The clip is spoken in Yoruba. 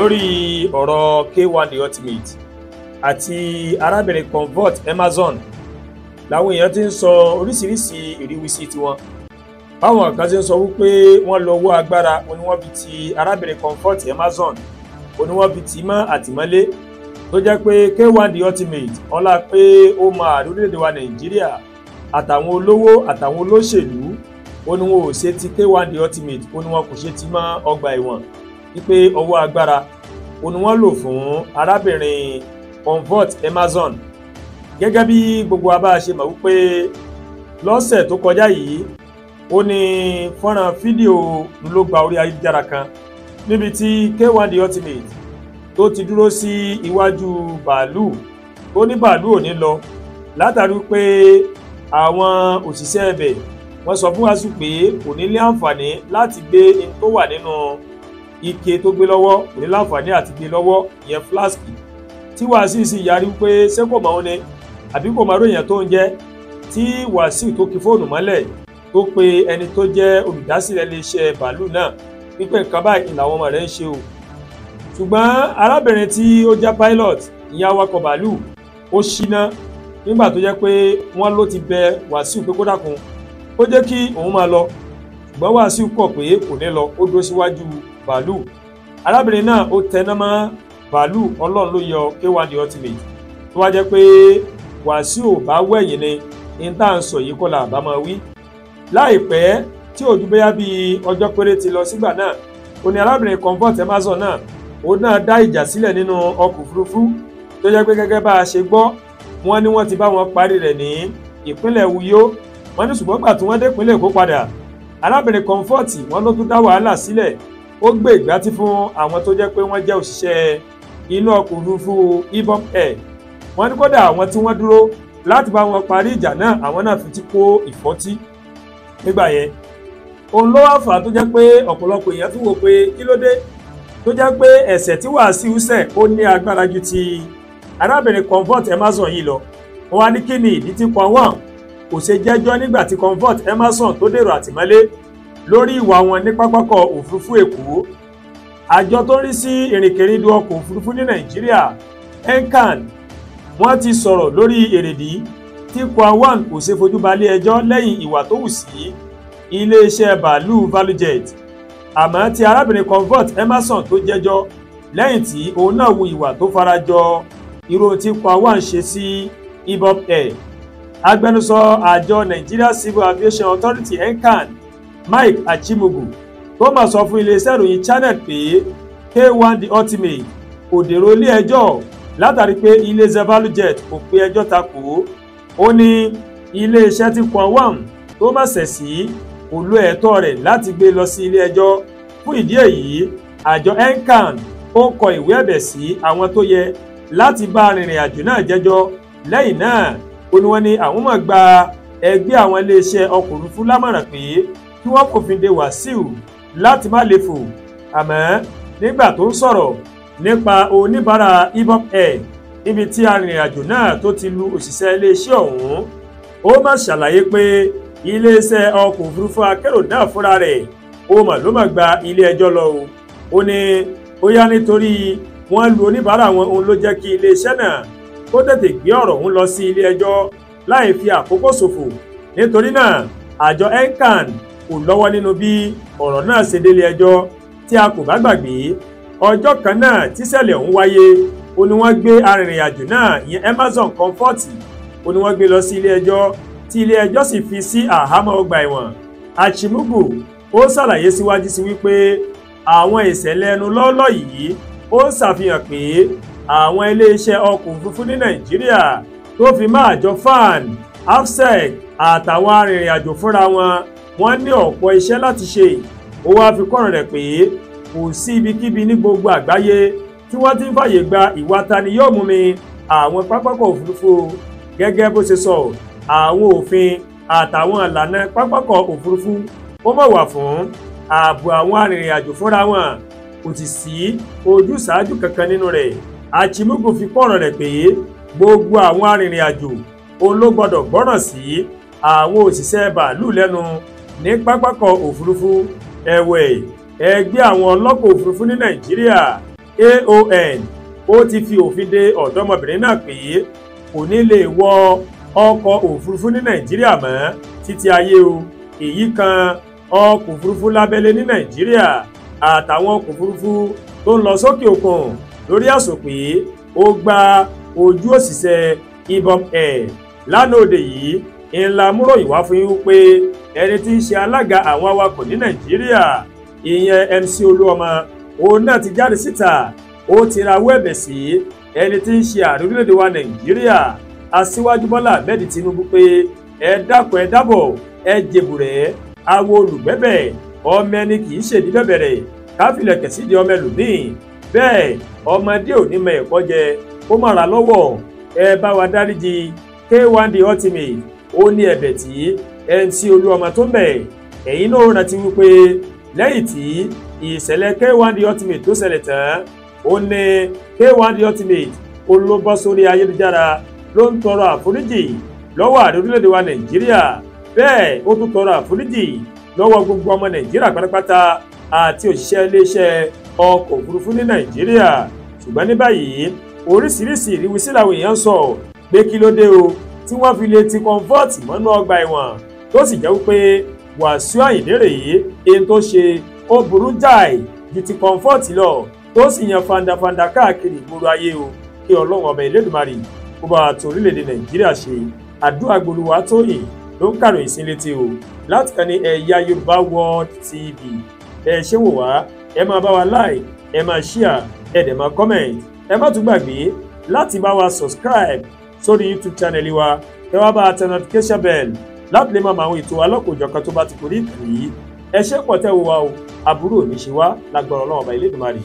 Lórí ọ̀rọ̀ K1 The Ultimate àti arábìnrin Comfort Emmanson làwọn èèyàn ti ń sọ oríṣiríṣi ìrísí tiwọn. Báwọn kan ti ń sọ wípé wọ́n lọ owó agbára ni wọ́n fi ti arábìnrin Comfort Emmanson ni wọ́n fi tì mọ́ àtìmọ́lé, tó jẹ́ pé K1 The Ultimate ọlá pé ó máa orílẹ̀-èdè wa Nàìjíríà àtàwọn olówó àtàwọn olóṣèlú ó ní wọn ò ṣe ti K1 The Ultimate, ó ní wọn kò ṣe ti mọ́ ọgbà ẹ̀wọ̀n, wípé ọwọ́ agbára ó ní wọ́n lò fún arábìnrin Comfort Emmanson. Gẹ́gẹ́ bí gbogbo wa bá ṣe mọ̀ wípé lọ́sẹ̀ tó kọjá yìí ó ní fọ́nrán fídíò ló gba orí ayélujára kan níbi tí K1 The Ultimate tó ti dúró sí iwájú bàálù, ó ní bàálù ò ní lọ látàrí pé àwọn òṣìṣẹ́ ẹbẹ̀ wọ́n sọ fún Wàsíù pé kò ní lé àǹfààní láti gbé ohun tó wà nínú ike tó gbé lọ́wọ́, kò ní láǹfààní àti gbé lọ́wọ́, ìyẹn flask, tí Wàsíù sì yarí pé ṣé kò mọ̀ ọ́n ni àbí kò mọ̀ ọ́n èèyàn tó ń jẹ́, tí Wàsíù tó ki fóònù mọ́lẹ̀ tó pe ẹni tó jẹ́ olùdásílẹ̀ iléeṣẹ́ bàálù náà wípé nǹkan báyìí làwọn ọmọ rẹ̀ ń ṣe o. Ṣùgbọ́n arábìnrin tí ó jẹ́ pilot, ìyẹn awakọ̀ bàálù, ó ṣíná nígbà tó jẹ́ pé wọ́n ló ti bẹ Wàsíù pé kó dákun ó jẹ́ kí òun máa lọ, ṣùgbọ́n Wàsíù kọ̀ pé kò ní lọ, ó dúró síwájú bàálù. Arábìnrin náà ó tẹná mọ́ bàálù, Ọlọ́run ló yọ K1 The Ultimate, tó wá jẹ́ pé Wàsíù bá wẹ̀yìn ni ní tá à ń sọ yìí kọ́ la bá máa wí. Láìpẹ́ tí ojú bóyá bíi ọjọ́ péré ti lọ sígbà náà, ó ní arábìnrin Comfort Emmanson náà ó náà dá ìjà sílẹ̀ nínú ọkọ̀ òfurufú, tó jẹ́ pé gẹ́gẹ́ bá a ṣe gbọ́ wọ́n ní wọ́n ti bá wọn parí rẹ̀ ní ìpínlẹ̀ Uyo. Wọ́n ní ṣùgbọ́n gbà tí wọ́n dé ìpínlẹ̀ Èkó padà, arábìnrin Comfort wọ́n ló tún dá wàhálà sílẹ̀, ó gbé ìgbátí fún àwọn tó jẹ́ pé wọ́n jẹ́ òṣìṣẹ́ inú ọkọ̀ òfurufú Ibom Air. Wọ́n ní kódà àwọn tí wọ́n dúró láti bá wọn parí ìjà náà, àwọn náà fi ti kó ìfọ́tí nígbà yẹn. Òun ló wá fà á tó jẹ́ pé ọ̀pọ̀lọpọ̀ èèyàn fi wò pé kí ló dé tó jẹ́ pé ẹ̀ṣẹ̀ tí Wàsíù ṣẹ̀ ó ní agbára ju ti arábìnrin Comfort Emmanson yìí lọ. Wọ́n wá ní kí ni ìdí tí K1 kò ṣe jẹ́jọ́ nígbà tí Comfort Emmanson tó dèrò àtìmọ́lé lórí ìwà wọn ní pápákọ̀ òfurufú Èkó. Àjọ tó ń rí sí ìrìnkèrindò ọkọ̀ òfurufú ní Nàìjíríà NCAN wọ́n ti sọ̀rọ̀ lórí èrèdí tí K1 kò ṣe fojú balẹ̀ ẹjọ́ lẹ́yìn ìwà tó wù sí iléeṣẹ́ bàálù ValueJet. Àmọ́ tí arábìnrin Comfort Emmanson tó jẹ́jọ́ lẹ́yìn tí òun náà wu ìwà tó farajọ irú tí K1 ṣe sí Ibom Air. Agbẹnusọ àjọ Nigeria Civil Aviation Authority NCAN Mike Achimugu tó mà sọ fún iléeṣẹ́ ìròyìn Channel pé K1 The Ultimate kò dèrò ilé ẹjọ́ látàrí pé iléeṣẹ́ ValueJet kò pe ẹjọ́ takò ó. Ó ní iléeṣẹ́ tí K1 tó má ṣẹ̀ sí kò lo ẹ̀tọ́ rẹ̀ láti gbé lọ sí ilé ẹjọ́. Fún ìdí èyí, àjọ NCAN ó kọ ìwé ẹ̀bẹ̀ sí àwọn tó yẹ láti bá arìnrìn àjò náà jẹ́jọ́. Lẹ́yìn náà ó ní wọ́n ní àwọn máa gba ẹgbẹ́ àwọn iléeṣẹ́ ọkọ̀ òfurufú lámọ̀ràn pé kí wọ́n fòfin de Wàsíù láti má lè fò. Àmọ́ nígbà tó ń sọ̀rọ̀ nípa oníbàárà Ibom Air níbi tí arìnrìn àjò náà tó ti lu òṣìṣẹ́ iléeṣẹ́ ọ̀hún, ó má ṣàlàyé pé iléeṣẹ́ ọkọ̀ òfurufú akérò náà fúnra rẹ̀ ó mà ló mà gba ilé ẹjọ́ lọ o. Ó ní ó yá nítorí wọ́n lu oníbàárà wọn òun ló jẹ́ kí iléeṣẹ́ náà kó tètè gbé ọ̀rọ̀ òun lọ sí ilé ẹjọ́ láì fi àkókò ṣòfò. Nítorí náà àjọ NCAN kò lọ́wọ́ nínú bí ọ̀rọ̀ náà ṣe délé ẹjọ́. Tí a kò bá gbàgbé, ọjọ́ kan náà tíṣẹ̀lẹ̀ ọ̀hún wáyé ó ní wọ́n gbé arìnrìn-àjò náà ìyẹn Emmanson Comfort ó ní wọ́n gbé lọ sí ilé ẹjọ́, tí ilé ẹjọ́ sì fi sí àhámọ́ ọgbà ẹ̀wọ̀n. Achimugu ó ṣàlàyé síwájú sí wípé àwọn ìṣẹ̀lẹ̀ ẹnu lọ́ọ́lọ́ yìí ó ń ṣàfihàn pé àwọn iléeṣẹ́ ọkọ̀ òfurufú ní Nàìjíríà tó fi mọ́ àjọ FAAN, AFSEC àtàwọn arìnrìn-àjò fúnra wọn wọ́n ní ọ̀pọ̀ iṣẹ́ láti ṣe. Ó wá fi kọ́rọ̀ rẹ̀ pé kò sí ibikíbi ní gbogbo àgbáyé tí wọ́n ti ń fàyè gba ìwà tani yóò mú mi àwọn pápákọ̀ òfurufú. Gẹ́gẹ́ bó ṣe sọ, àwọn òfin àtàwọn ìlànà pápákọ̀ òfurufú ó mọ̀ wà fún ààbò àwọn arìnrìn-àjò fúnra wọn, kò sì sí ojúsàájú kankan nínú rẹ̀. Achimugu fi kọ́rọ̀ rẹ̀ pé gbogbo àwọn arìnrìn-àjò òun ló gbọ́dọ̀ gbọ́ràn sí àwọn òṣìṣẹ́ bàálù lẹ́nu ní pápákọ̀ òfurufú. Ẹ̀wẹ̀, ẹgbẹ́ àwọn ọlọ́kọ̀ òfurufú ní Nàìjíríà AON ó ti fi òfin de ọ̀dọ́mọbìnrin náà pé kò ní lè wọ ọkọ̀ òfurufú ní Nàìjíríà mọ́ títí ayé o. Èyí kan ọkọ̀ òfurufú lábẹ́lé ní Nàìjíríà àtàwọn ọkọ̀ òfurufú tó ń lọ sókè òkun lórí àsò pé ó gba ojú òṣìṣẹ́ Ibom Air. Lánàá òde yìí ńlá múròyìn wá fún yín pé ẹni tí í ṣe alága àwọn awakọ̀ ní Nàìjíríà ìyẹn MC Olúọmọ òun náà ti jáde síta, ó ti rawọ́ ẹ̀bẹ̀ sí ẹni tí ń ṣe ààrẹ orílẹ̀-èdè wa Nàìjíríà Aṣíwájú Bọ́lá Ahmed Tinubu pé ẹ dákun ẹ dábọ̀ ẹ jèbùrẹ́ awo olùgbẹ́bẹ̀ ọmọ ẹni kì í ṣèdí bẹ̀bẹ̀rẹ̀ káfílẹ̀kẹ̀ sídìí ọmọ ẹlòmíì, bẹ́ẹ̀ ọmọdé ò ní mọ ẹ̀kọ́ jẹ kó má ra lọ́wọ́, ẹ bá wa dáríjì K1 The Ultimate. Ó ní ẹ̀bẹ̀ tí MC Olúọmọ tó ń bẹ̀. Ẹ̀yin náà rántí wípé lẹ́yìn tí ìṣẹ̀lẹ̀ K1 The Ultimate tó ṣẹlẹ̀ tán, ó ní K1 The Ultimate ó ló bọ́ sórí ayélujára ló ń tọrọ àforíjì lọ́wọ́ ààrẹ orílẹ̀-èdè wa Nàìjíríà, bẹ́ẹ̀ ó tún tọrọ àforíjì lọ́wọ́ gbogbo ọmọ Nàìjíríà pátápátá àti òṣìṣẹ́ iléeṣẹ́ ọkọ̀ òfurufú ní Nàìjíríà. Ṣùgbọ́n ní báyìí oríṣiríṣi ìrísí làwọn èèyàn sọ pé kí ló dé o tí wọ́n fi lè ti Comfort mọ́nú ọgbà ẹ̀wọ̀n, tó sì jẹ́ wípé Wàsíù Àyìndé rèé èyí tó ṣe ó burú jáì ju ti Comfort lọ, tó sì yan fandafanda káàkiri ìgboro ayé o. Kí Ọlọ́run ọba Elédùmarè kó bá tó orílẹ̀-èdè Nàìjíríà ṣe. Àdúrà gbolúwa tóyìn ló ń kàròyìn sí létí o láti kàn ní Ẹ̀yà Yorùbá World TV. Ẹ ṣé wò wá, ẹ máa bá wa like, ẹ máa share, ẹ dẹ̀ máa comment. Ẹ má tún gbàgbé láti bá wa subscribe sórí YouTube channel wa, ẹ wá bá a tẹ notification bell láti lè máa mọ àwọn ètò alọ́kòjọ̀kan tó bá ti kórí ìkànnì yìí. Ẹ ṣé pọ̀ tẹ́ wo wa o, àbúrò ò ní ṣe wá lágbára Ọlọ́run ọba Elédùmarè.